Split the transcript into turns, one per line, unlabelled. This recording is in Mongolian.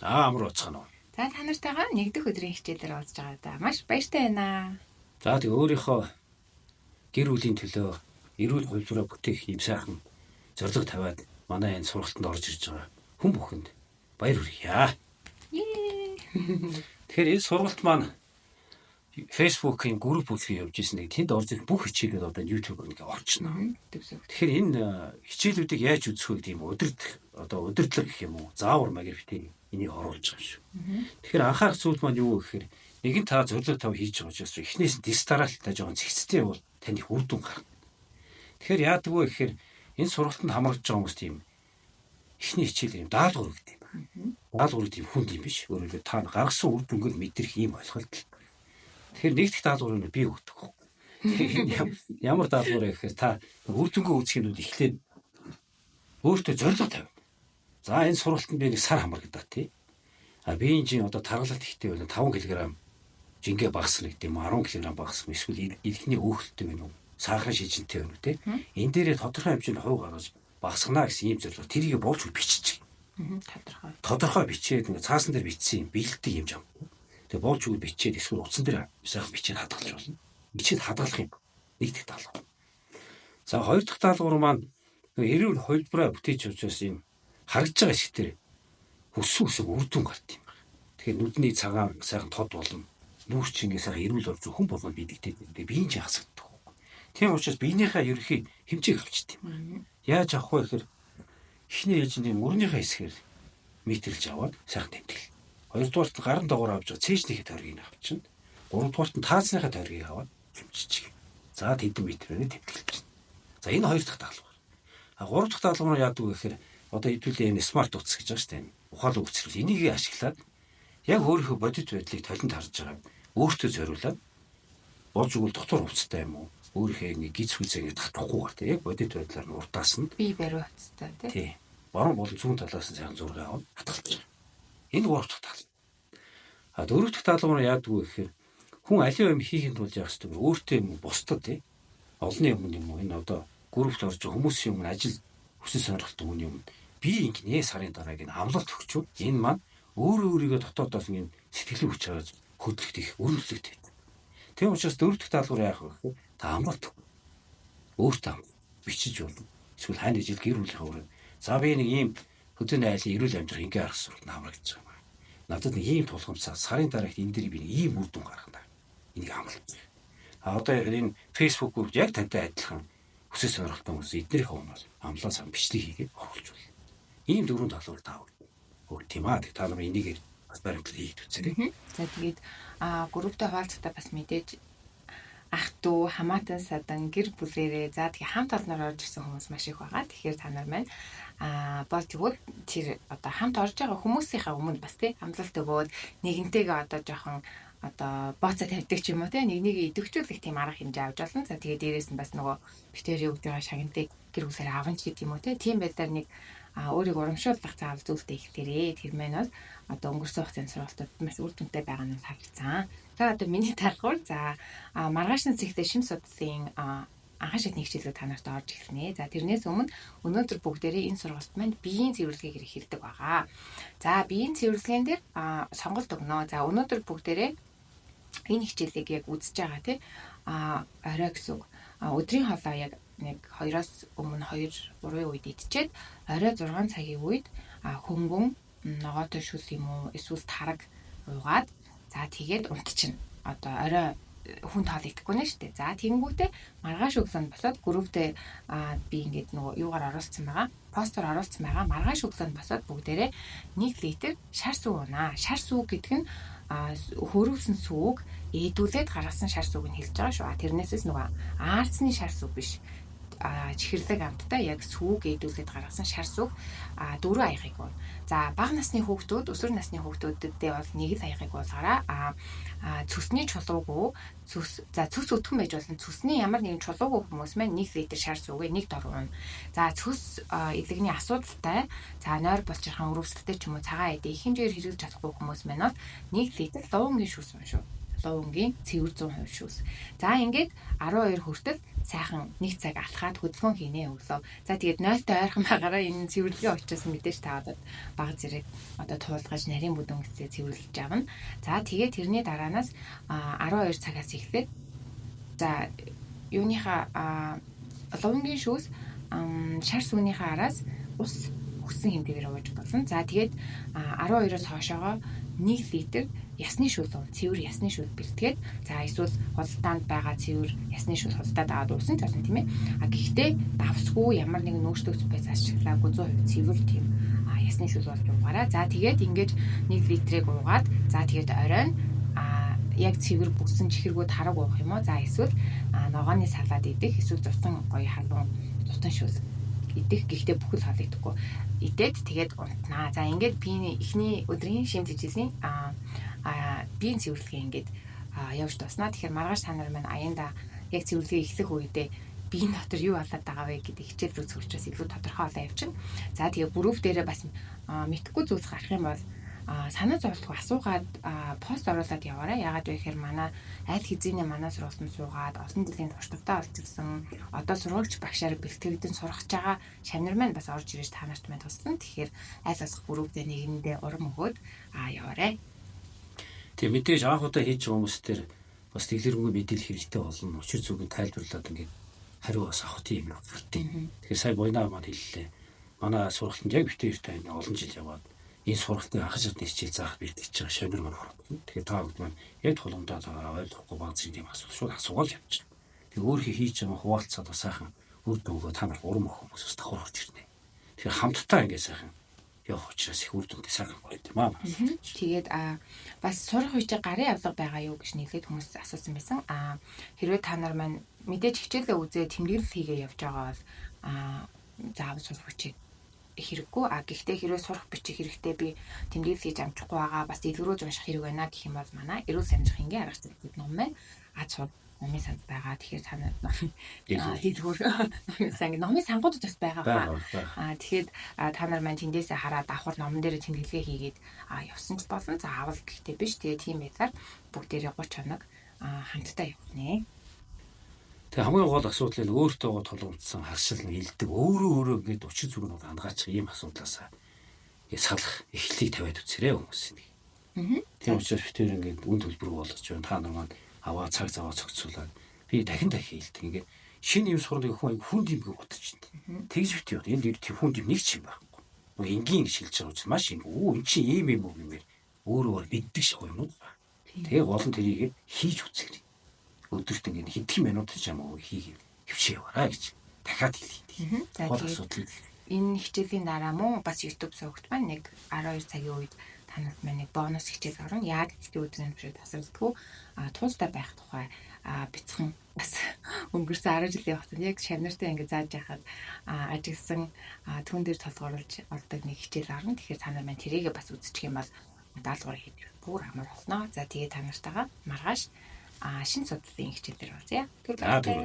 За амар уцгаана уу.
За та нартайгаа нэгдэх өдрийн хичээлээр уулзж байгаадаа маш баяртай байна.
За тэг өөрийнхөө гэр бүлийн төлөө эрүүл хувилбараа бүтээх юм сайхан зорилго тавиад манай энэ сургалтанд орж ирж байгаа хүн бүхэнд баяр хүргье. Тэгэхээр энэ сургалт маань Facebook-ийн групп үүсгэн явж ирсэн. Тэнд орж ирэх бүх хичээлүүд одоо YouTube-оор ингээ орчихно. Тэгэхээр энэ хичээлүүдийг яаж үзэх вэ гэдэг юм удирдах одоо удирдлага гэх юм уу заавар маягаар битээ энийг оруулж байгаа юм шүү. Тэгэхээр анхаарах зүйл маань юу вэ гэхээр нэгэн та зорилго тав хийж байгаа учраас эхнээс нь дис дараалттай жоохон зэгцтэй бол танд их үр дүн гарна. Тэгэхээр яадаг вэ гэхээр энэ сургалтанд хамрагдж байгаа хүмүүс тийм эхний хичээл юм даалгавар гэдэг юм. Даалгавар гэдэг юм хүнд юм биш. Өөрөөр хэлбэл та гаргасан үр дүнгээр мэдрэх ийм ойлголт. Тэгэхээр нэг дэх даалгаврыг би өгдөг. Тэгэхээр ямар даалгавар вэ гэхээр та үр дүнгээ үүсгэхийн тулд эхлээд өөртөө зорилго тавина. За энэ сургалтанд би нэг сар хамрагдаа тий. А би энэ чинь одоо таргалалт ихтэй байна 5 кг жингээ багасна гэдэг юм 10 кг багасна эсвэл илхний өөхөлттэй байна уу? Сахарын шижинтэй байна уу тий. Энэ дээрээ тодорхой хэмжээнд хувь гаргаж багасгана гэсэн ийм зорилго тэрийг болж бичиж.
Тодорхой.
Тодорхой бичээд ингээ цаасан дээр бичсэн юм бэлдэг юм жам. Тэгээ болж үгүй бичээд эсвэл утсан дээр сайхан бичээд хадгалж болно. Бичээд хадгалах юм. Нэг дэх даалгавар. За хоёр дахь даалгавар маань эрүүл хувилбараа бүтээж учраас юм харагдж байгаа хэсгээр хүссэн үсэг үр дүн гарт юм байна. Тэгэхээр нүдний цагаан сайхан тод болно. Нүүр чи ингээ сайхан эрүүл болж хүн болгоно бидэгтэй. Тэгээ биеийн чи хасагддаг. Тийм учраас биенийхээ ерөнхий хэмжээг авчт юм. Яаж авах вэ гэхээр эхний ээлжинд мөрнийхээ хэсгээр метрлж аваад сайхан тэмдэглэн. Хоёрдугаарт нь гарын дагуур авч байгаа цээжнийхээ тойргийг авчна. Гуравдугаарт нь таазныхаа тойргийг аваад хэмжиж. За тэдэн метрээр тэмдэглэж байна. За энэ хоёр дахь даалгавар. А гурав дахь даалгавар нь яадаг вэ гэхээр одоо хэдүүлээ энэ смарт утас гэж байгаа шүү дээ. Ухаалаг үсрэл. Энийг ашиглаад яг өөрийнхөө бодит байдлыг толинд харж байгаа. Өөртөө зориулаад болж өгвөл дотор хувцастай юм уу? Өөрийнхөө ингэ гиз хүзээ ингэ татахгүйгээр тийм яг бодит байдлаар нь урдаас нь
бие бариу хувцастай
тийм. Баруун болон зүүн талаас нь сайхан зураг аваад хатгалж байгаа. Энэ гурав дахь тал. А дөрөв дэх даалгавар нь яадаг вэ гэхээр хүн аливаа юм хийхин тулд яах ёстой вэ? Өөртөө юм бусдад тийм олонний өмнө юм уу энэ одоо группт орж байгаа хүмүүсийн өмнө ажил хүсэн сонирхолтой хүний өмнө би ингэнэ сарын дараа гин амлалт өгчөө. Энэ маань өөрөө өөрийгөө дотоодоос ингэ сэтгэлийн хүч гаргаж хөдлөхт их өрнөлттэй. Тийм учраас дөрөв дэх даалгавар яах вэ гэхээр та амлалт өг. Өөртөө амлалт бичиж болно. Эсвэл хань ижил гэр бүлийнхээ өрөө. За би нэг ийм хөдөөний айлын эрүүл амьдрах ингээ арга сургалт хамрагдаж байгаа юм. Надад нэг ийм тулгамцаа сарын дараагт энэ дэр би нэг ийм үр дүн гаргана. Энийг амлалт. А одоо энэ Facebook групп яг тантай адилхан хүсэл сонирхолтой хүмүүс эднэрийн өмнөөс амлаа сан бичлэг хийгээд оруулж байна. Ийм дөрвөн талаар таав. Өөр тийм аа. Та нар энийг бас баримтлал хийгээд үзээрэй.
За тэгээд групптэй хуваалцахдаа бас мэдээж ах дүү, хамаатан садан, гэр бүлэрээ за тэгээ хамт олноор орж ирсэн хүмүүс маш их байгаа. Тэгэхээр та нар маань болж игэл тэр одоо хамт орж байгаа хүмүүсийнхаа өмнө бас тий амлалт өгөөд нэгэнтэйгээ одоо жоохон одоо бооцоо тавьдаг ч юм уу тий нэг нэгэ идэвхжүүлэх тийм арга хэмжээ авч болно. За тэгээ дээрээс нь бас нөгөө битэрийн өгж байгаа шагнатыг гэр бүлээр аван ч гэдэг юм уу тий тийм байдлаар нэг өөрийг урамшуулах заавал зүйлтэй эхлээрээ. Тэр маань бол одоо өнгөрсөн хугацааны сургалтад маш үр дүнтэй байгаа нь харагдсан. За одоо миний тархуур за маргааш нь зэгтээ шим судлалын анхан шатны хичээлүүд та нарт орж эхэлнэ. За тэрнээс өмнө өнөөдөр бүгдээрээ энэ сургалт маань биеийн цэвэрлэгийг хэрэглэдэг байгаа. За биеийн цэвэрлэгээн дээр сонголт өгнө. За өнөөдөр бүгдээрээ энэ хичээлийг яг үзэж байгаа тий орой гэсэн үг. Өдрийн хоолоо яг нэг 2-оос өмнө 2-3 үед идчихэд орой 6 цагийн үед хөнгөн ногоотой шүл юм уу эсвэл тараг уугаад за тэгээд унтчихна. Одоо орой хүн тоол идэхгүй нэ штэ. За тэгэнгүүтээ маргааш өглөө нь босоод групптэй би ингээд нөгөө юугаар оруулсан байгаа. Постоор оруулсан байгаа. Маргааш өглөө нь босоод бүгдээрээ 1 литр шар сүү уунаа. Шар сүү гэдэг нь хөрөвсөн сүүг ээдүүлээд гаргасан шар сүүг нь хэлж байгаа шүү. Тэрнээсээс нөгөө аарцны шар сүү биш. Чихэрлэг амттай яг сүүг ээдүүлээд гаргасан шар сүүг 4 аяхыг уuna. За бага насны хүүхдүүд, өсвөр насны хүүхдүүдэд бол нэг л аяхыг уулгаараа. Цөсний чулуугүй цөс за цөс өтгөн байж болно. Цөсний ямар нэгэн чулуугүй хүмүүс маань 1 литр шар сүүгээ нэг дор уuna. За цөс илэгний асуудалтай, за нойр булчирхан өрөвсөлтэй ч юм уу цагаан эдээ их хэмжээгээр хэрэглэж чадахгүй хүмүүс маань бол 1 литр луунгийн шүс уuna шүү. Лувангийн цэвэр 100% шүүс. За ингээд 12 хүртэл сайхан нэг цаг алхаад хөдөлгөөн хийнэ өглөө. За тэгээд 0-тай ойрхон байгаараа энэ цэвэрлэгээ учраас мэдээж та одоо баг зэрэг одоо туулгаж нарийн бүдүүн гэсээ цэвэрлэж авна. За тэгээд тэрний дараанаас 12 цагаас эхлээд за юуныхаа лувангийн шүүс шар сүүнийхээ араас ус өгсөн хэмжээгээр ууж болно. За тэгээд 12-оос хойшоогоо 1 литр ясны шүүл уун, цэвэр ясны шүүл бэлтгээд, за эсвэл худалдаанд байгаа цэвэр ясны шүүл худалдаад аваад уусан ч болно тийм ээ. А гэхдээ давсгүй ямар нэгэн нөөцлөгч байц ашиглаагүй 100% цэвэр тийм ясны шүүл болж уугаараа. За тэгээд ингэж 1 литрийг уугаад, за тэгээд оройн яг цэвэр бүсэн чихэргүү тараг уух юм уу? За эсвэл ногооны салаад идэх, эсвэл зутан гоё халуун зутан шүүл идэх, гэхдээ бүхэл хоол идэхгүй. Идээд тэгээд унтнаа. За ингээд биений эхний өдрийн шим тэжээлийн биеийн цэвэрлэгээ ингээд явж дуснаа. Тэгэхээр маргааш та нар маань аяндаа яг цэвэрлэгээ эхлэх үедээ биеийн дотор юу болоод байгаа вэ гэдэг хичээл рүү цэвэрчээс илүү тодорхой болоо явчихна. За тэгээ бүрүүф дээрээ бас мэдхгүй зүйлс гарах юм бол санаа зовлтгүй асуугаад пост оруулаад яваарай. Яагаад вэ гэхээр манай аль хэзээний манай сургалтанд суугаад олон жилийн туршлагатай болж ирсэн одоо сургагч багшаар бэлтгэгдэн сургаж байгаа шавнар маань бас орж ирэж та нарт маань туслана. Тэгэхээр аль болох бүрүүфдээ нэгэндээ урам өгөөд яваарай.
Тэгээ мэдээж анх удаа хийж байгаа хүмүүс төр бас дэлгэрэнгүй мэдээлэл хэрэгтэй болно. Учир зүгийг тайлбарлаад ингээд хариу бас авах тийм юм гартай. Тэгэхээр сая буйнаа маань хэллээ. Манай сургалтанд яг битүүртэй олон жил яваад энэ сургалтын анх шатны хичээл заах бэлтгэж байгаа шавнар маань ороод. Тэгэхээр та бүхэн маань яг тулгамдаа ойлгохгүй баг зэрэг тийм асуулт шууд асуугаал явчихна. Тэгээ өөрийнхөө хийж байгаа хуваалцаад бас сайхан үр дүнгээ та нарт урам өгөх хүмүүс бас давхар орж ирнэ. Тэгэхээр хамтдаа ингээд сайхан явах учраас их үр дүнтэй сайхан гоё юм аа.
Тэгээд бас сурах үеч гарын авлага байгаа юу гэж нийлээд хүмүүс асуусан байсан. Хэрвээ та нар маань мэдээж хичээлээ үзээ тэмдэглэл хийгээ явж байгаа бол заавал сурах үеч хэрэггүй. Гэхдээ хэрвээ сурах бичих хэрэгтэй би тэмдэглэл хийж амжихгүй байгаа, бас дэлгэрүүлж унших хэрэг байна гэх юм бол манай эрүүл амжих ингийн арга зүйн ном маань ад сур номын санд байгаа. Тэгэхээр та нар дэлгүүр номын сан номын сангуудад бас байгаа хаа. Тэгэхээр та нар маань тэндээсээ хараад давхар номон дээр тэмдэглэгээ хийгээд явсан ч болно. Заавал гэхдээ биш. Тэгээ тийм байдлаар бүгдээрээ 30 хоног хамтдаа явах нэ.
Тэгээ хамгийн гол асуудал нь өөртөөгөө тулгамдсан харшил нь илдэг. Өөрөө ингээд учир зүг нь хангаачих ийм асуудлаасаа ингээд салах эхлэлийг тавиад үцээрэй хүмүүс нэг. Тийм учраас бид ингээд үн төлбөр болгож байна. Та нар маань аваа цаг заваа цогцолоод би дахин дахин хэлдэг. Ингээд шинэ юм сурна гэх хүн хүнд юм гэж бодож байна. Тэгж бит юу? Энэ хүнд юм нэг ч юм байхгүй. Нөгөө энгийн гэж хэлж байгаа учраас маш ингэ өө эн чинь ийм юм уу гэмээр өөрөө мэддэг шиг юмнууд байна. Тэгээ гол нь тэрийг хийж үцээрэй. Өдөрт ингээд хэдхэн минут ч юм уу хийгээ хөвшөө яваарай гэж дахиад хэлье.
За тэгээд энэ хичээлийн дараа мөн бас YouTube сувагт маань нэг 12 цагийн үед та нарт маань нэг бонус хичээл орно. Яг ихтэй өдрийн туршид тасралтгүй туултай байх тухай бяцхан бас өнгөрсөн 10 жилийн хугацаанд яг шавнартай ингээд зааж яхад ажигласан түн дээр толгоорлж ордог нэг хичээл орно. Тэгэхээр та нар маань тэрийгээ бас үзчих юм бол даалгавар хийж бүр амар болно. За тэгээд та нартайгаа маргааш шинэ судлалын хичээл дээр уулзъя.
Түр баяртай.